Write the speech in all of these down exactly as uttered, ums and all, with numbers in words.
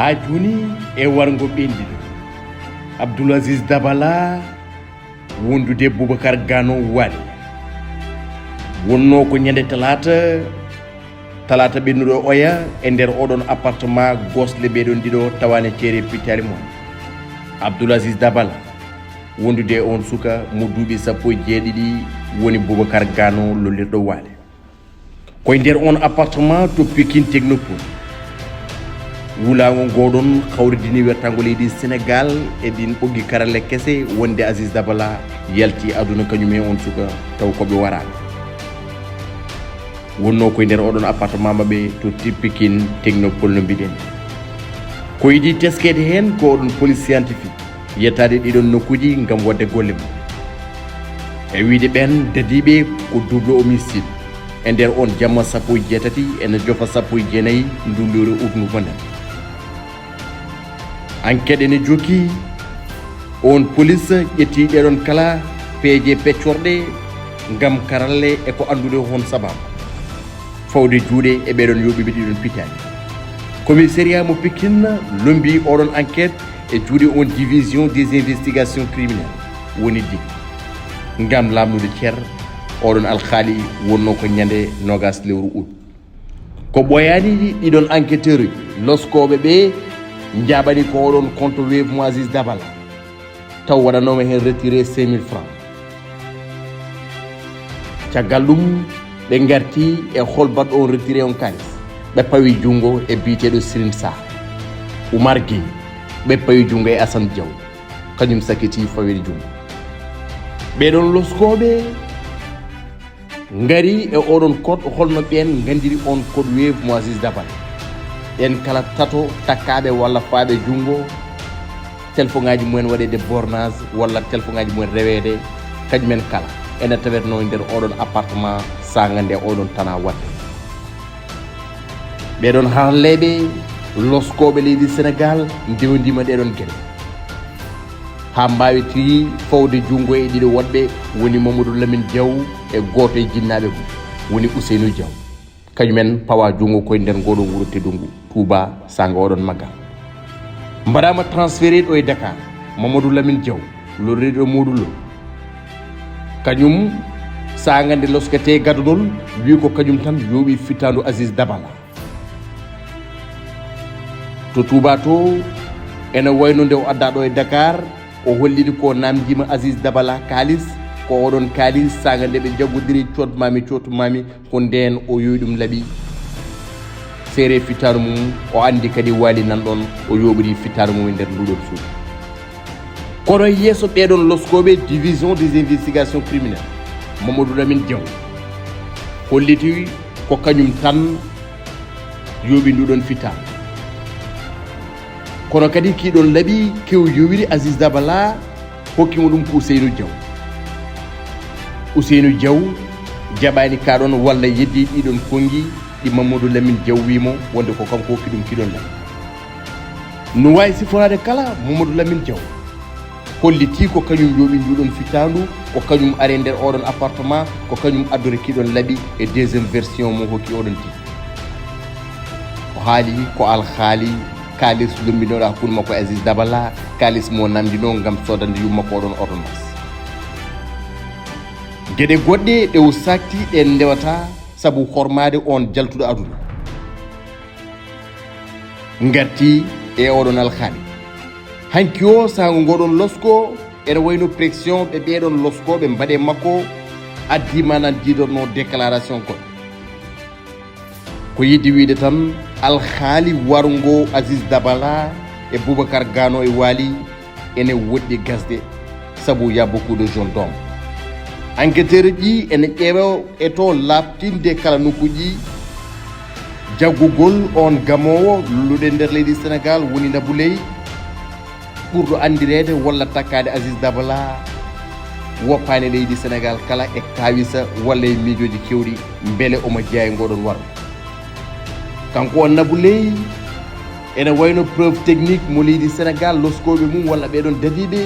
Haa jooni e warngo ɓeen ɗiɗo, Abdoul Aziz Dabala wondude Boubacar Gano Wali. Wonnoo ko ñande talaata, talaata ɓennuɗo oya e nder oɗon appartement gosle ɓeɗon ɗiɗo tawaane ceere pittaali mon. Abdoul Aziz Dabala wondude e on suka mo duuɓi sappo e jeeɗiɗi woni Boubacar Gano lollirɗo Wali. Koye nder on appartement to Pikine Technopole. Wulaango ngoɗon hawridini wertaango leydi Senegaal e ɗin ɓoggi karalle kese wonde Aziz Dabala yalti aduna kañum e on suka taw ko ɓe waraɓe. Wonnoo koye nder oɗon appartement maɓɓe to Pikine Technopole no mbiɗen. Ko yiɗi teskeede heen ko oɗon police scientifique. Yettaade ɗiɗon nokkuuji ngam waɗde golle mum. E wiyde ɓeen dadiiɓe ko double homicide. E nder on jamma sappo e jeetati ene jofa sappo e jeenayi ndu lewru ut ndu ngonɗen. Enquête ene jokki, on police ƴetti ɗeɗon kala peeje peccorɗe ngam karalle e ko anndude hon sababu. Fawde juuɗe e ɓeɗon yooɓiiɓe ɗiɗon pittaali. Commissariat mo Pikine lombi oɗon enquête e juuɗe on division des investigations criminelles woni dig. Ngam lamnude cer oɗon alhaali wonnoo ko ñande noogas lewru ut. Ko ɓooyaani ɗiɗon enquêteur uji loskooɓe ɓe njaɓani ko oɗon compte Wave mo Aziz Dabala. Taw waɗanooma heen retiré cinq mille francs. Caggal ɗum, ɓe ngarti e hol baɗɗo on retiré on kaalis. Ɓe pawi junngo e biyeteeɗo Sirin Sarr, Oumar Gueye. Ɓe pawi junngo e Assane Diaw, kañum sakkiti faweede junngo. Ɓeɗon loskooɓe ngari e oɗon code, holno ɓeen nganndiri on code Wave mo Aziz Dabala? Ɓeen kala tato takkaaɓe walla faaɓe junngo, telefoŋaaji mumen waɗeede bornage walla telefoŋaaji mumen reweede, kañumen kala ene tawetnoo e nder oɗon appartement saanga nde oɗon tana waɗde. Ɓeɗon haralleeɓe loskooɓe leydi Senegaal ndewndima ɗeɗon geɗe haa mbaawi tigi fawde junngo e ɗiɗo woɗɓe woni Mamadou Lamine Diaw e gooto e jinnaaɓe mum woni Ousseynou Diaw. Kañumen pawa junngo koye nder ngoɗo wuro teddungu Touba saanga oɗon maggal. Mbaɗaama transféré ɗo e Dakar, Mamadou Lamine Diaw, lorriɗo Modou Lo. Kañum saanga nde loskete gadodol wi ko kañum tan yooɓi fittaandu Aziz Dabala. To Touba to, ene wayno nde o adda ɗo e Dakar, o holliti ko namjima Aziz Dabala kaalis, ko oɗon kaalis saanga nde ɓe jaggodiri codmami codmami, ko ndeen o yowi ɗum laaɓi. Seere fittaandu mum, o anndi kadi Wali nan ɗon, o yooɓiri fittaandu mum e nder nduɗon suudu. Kono yeeso ɓeɗon loskooɓe division des investigations criminelles, Mamadou Lamine Diaw holliti ko kañum tan yooɓi nduɗon fittaandu. Kono kadi kiɗon laaɓi kew yowiri Aziz Dabala, hokkimo ɗum ko Ousseynou Diaw. Ousseynou Diaw jaɓani kaɗon walla yeddi ɗiɗon konngi ɗi Mamadou Lamine Diaw wimo wonde ko kanko hokki ɗum kiɗon laaɓi. No wawi siforaade kala Mamadou Lamine Diaw holliti ko kañum yooɓi nduɗon fittaandu, ko kañum ari e nder oɗon appartement, ko kañum addori kiɗon laaɓi e deuxième version mo hokki oɗon tigi. O haali ko alhaali kaalis lombinoɗo hakkunde makko e Aziz Dabala, kaalis mo namdino ngam sodande yumma ko oɗon ordonnance. Geɗe goɗɗe ɗe o sakti ɗen ndewata sabu hormaade on jaltuɗo aduna. Ngarti e oɗon alhaali. Hanki o saango ngoɗon losko ene wayno pression ɓe ɓeɗon loskooɓe mbaɗe makko addi manan diidorno déclaration goɗɗo. Ko yiɗi wiide tan alhaali warngo Aziz Dabala e Boubacar Gano e Wali ene woɗɗi gasde sabu y a beaucoup de jeunes d'hommes. Enquêteur ji ene ƴeewa e to laaɓtinde kala nokkuuji jaggugol on gamoowo lulluɗe nder leydi Senegaal woni Nabou Leye, ɓurɗo anndireede walla takkaade Aziz Dabala, woppaani leydi Senegaal kala e kaawisa walla e miijooji keewɗi mbele omo jeyaa e ngoɗon waro. Kanko on Nabou Leye ene wayno preuve technique mo leydi Senegaal loskooɓe mum walla ɓeɗon dadiiɓe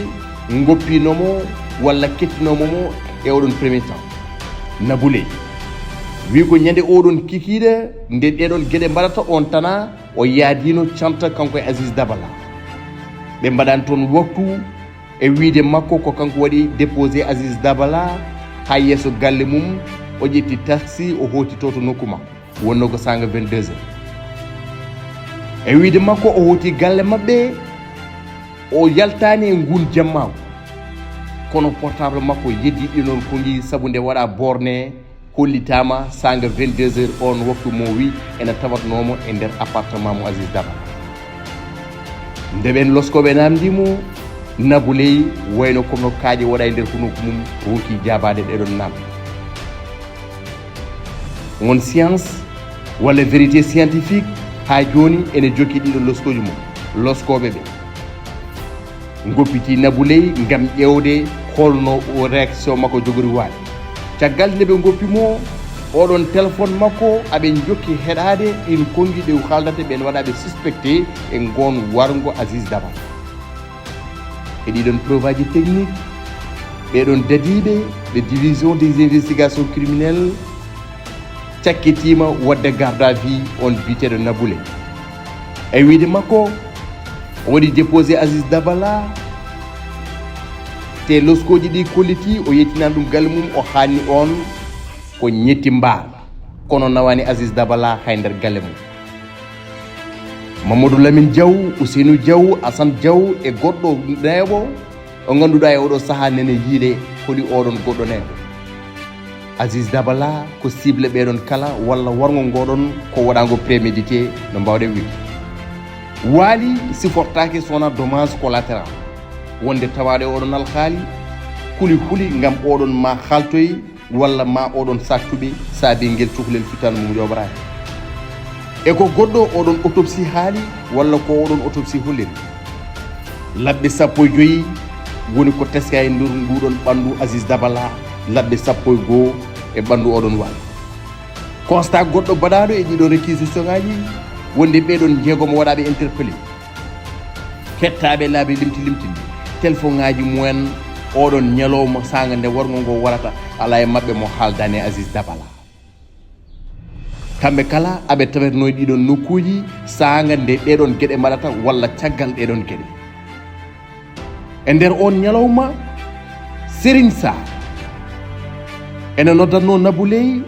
ngoppinomo walla kettinomo mo e oɗon premier temps. Nabou Leye. Wi ko ñande oɗon kikiiɗe, nde ɗeɗon geɗe mbaɗata, on tana o yaadiino canta kanko e Aziz Dabala. Ɓe mbaɗani toon waktu e wiide makko ko kanko waɗi déposé Aziz Dabala haa yeeso galle mum, o ƴetti taxi, o hooti to to nokku makko. Wonno ko saanga vingt-deux heures. E wiide makko, o hooti galle maɓɓe, o yaltaani e nguun jemmaagu. Kono portable makko yeddi ɗi noon ko ngi, sabu nde waɗa borne, hollitaama saanga vingt-deux heures, on waktu mo wi ena tawatnoomo e nder appartement mo Aziz Dabala. Nde ɓeen loskooɓe naamndi mo, Nabou Leye wayno kono kaaƴe waɗa e nder hunuko mum, ronki jaabaade ɗeɗon naamnde. Won science walla vérité scientifique haa jooni ene jokki ɗiɗo loskooji mum. Loskooɓe ɓe ngoppiti Nabou Leye ngam ƴeewde holno o réaction makko jogori waade. Caggal nde ɓe ngoppi mo, oɗon téléphone makko aɓe njokki heɗaade ɗin konngi ɗe haaldata ɓeen waɗaɓe suspecté e ngoon warngo Aziz Dabala. E ɗiɗon preuve aji technique, ɓeɗon dadiiɓe ɓe division des investigations criminelles cakkitiima waɗde garde à vue on biyeteeɗo Nabou Leye. E wiide makko, o waɗi déposé Aziz Dabala, te loskooji ɗi kolliti o yettinani ɗum galle mum, o haalni on ko ñetti mbaar, kono nawaani Aziz Dabala hay nder galle mum. Mamadou Lamine Diaw, Ousseynou Diaw, Assane Diaw e goɗɗo nayaɓo o ngannduɗaa e oɗo sahaa nene yiile holi oɗon goɗɗo nayaɓo. Aziz Dabala ko cible ɓeɗon kala, walla warngo ngoɗon ko waɗango prémédité no mbawɗen wiide. Waali sifortaake sona dommage collatéral wonde tawaɗo e oɗon alhaali, kuli huli ngam oɗon ma haaltoy walla ma oɗon saktuɓe saabi ngel cukalel fittaandu mum yoɓraani. E ko goɗɗo oɗon autopsie haali walla ko oɗon autopsie holliri? Labbe sappo e joyi woni ko teska e nder nguɗon ɓanndu Aziz Dabala, labbe sappo e goo e ɓanndu oɗon waali. Constat goɗɗo baɗaaɗo e ɗiɗo réquisition ngaji wonde ɓeɗon jeegomo waɗaɓe interpellé. Hettaaɓe laabi limti limtinde téléphone ngaji mumen oɗon ñalawma saanga nde warngo ngo warata, alaa e maɓɓe mo haaldani e Aziz Dabala. Kamɓe kala aɓe tawetno e ɗiɗon nokkuuji saanga nde ɗeɗon geɗe mbaɗata walla caggal ɗeɗon geɗe. E nder on ñalawma, Serigne Sarr ene noddatno Nabou Leye.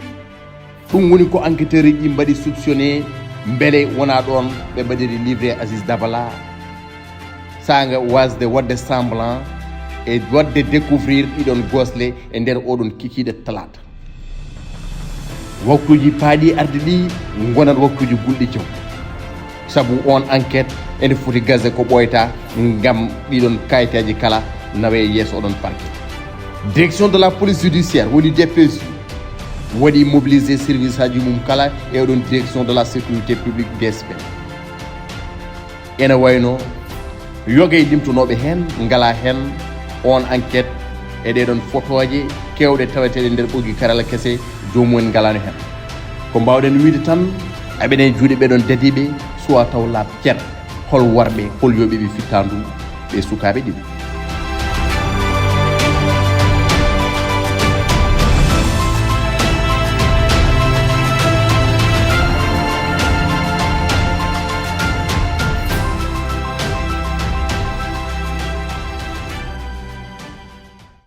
Ɗum woni ko enquêteur ji ɗi mbaɗi soupçonné mbele wona ɗon ɓe mbaɗiri livré Aziz Dabala. Saanga wasde waɗde semblant e waɗde découvrir ɗiɗon gosle e nder oɗon kikiiɗe talaata. Waktuuji paaɗi arde ɗi ngonat waktuuji gulɗi jaw. Sabu on enquête ene foti gasde ko ɓooyta ngam ɗiɗon kayitaaji kala nawe yeeso oɗon parquet. Direction de la police judiciaire woni D P J waɗi mobilisé service aji mum kala e oɗon direction de la sécurité publique, D S P. Ene wayno yoga e limtonooɓe heen ngala heen on enquête e ɗeɗon fotooje kewɗe taweteeɗe nder ɓoggi karala kese, joomum en ngalaano heen. Ko mbawɗen wiide tan, aɓene e juuɗe ɓeɗon dadiiɓe, suwa taw laaɓ cer, hol warɓe, hol yoɓeɓe fittaandu ɓe sukaaɓe ɗiɗo.